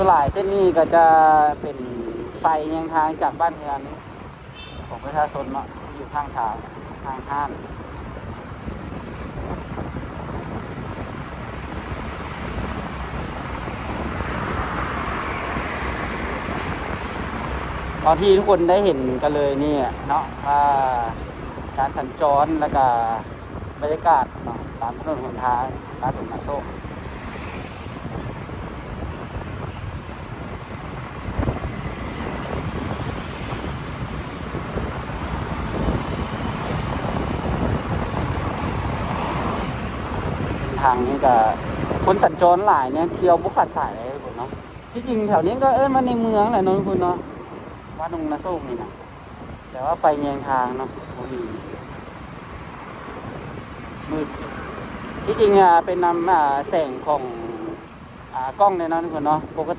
ສ່ວນຫຼາຍເສັ້ນນີ້ກໍຈະເປັນໄຟແຍງທາງຈາກບ້ານເຮືອນຂອງປະຊາຊົນເນາະ ທີ່ຢູ່ຂ້າງທາງ ຂ້າງຮ້ານ. ຕອນທີ່ທຸກຄົນໄດ້ເຫັນກັນເລີຍນີ້ເນາະ ວ່າການສັນຈອນ ແລ້ວກະບັນຍາກາດເນາະ ຕາມຖະໜົນຫົນທາງ ລາດດົງນາໂຊກ. ເສັ້ນທາງນີ້ກະຄົນສັນຈອນຫຼາຍແນວທ່ຽວບໍ່ຂາດສາຍເລີຍທຸກຄົນເນາະ. ທີ່ຈິງແຖວນີ້ກໍເອີ້ນວ່າໃນເມືອງແຫຼະເນາະທຸກຄົນເນາະ ບ້ານດົງນາໂຊກນີ້ນະ ແຕ່ວ່າໄຟແຍງທາງເນາະ ບໍ່ມີ ມືດ. ທີ່ຈິງ ອ່າ ເປັນນຳ ອ່າ ແສງຂອງ ອ່າ ກ້ອງເດ້ເນາະທຸກຄົນເນາະ ປົກກະຕິ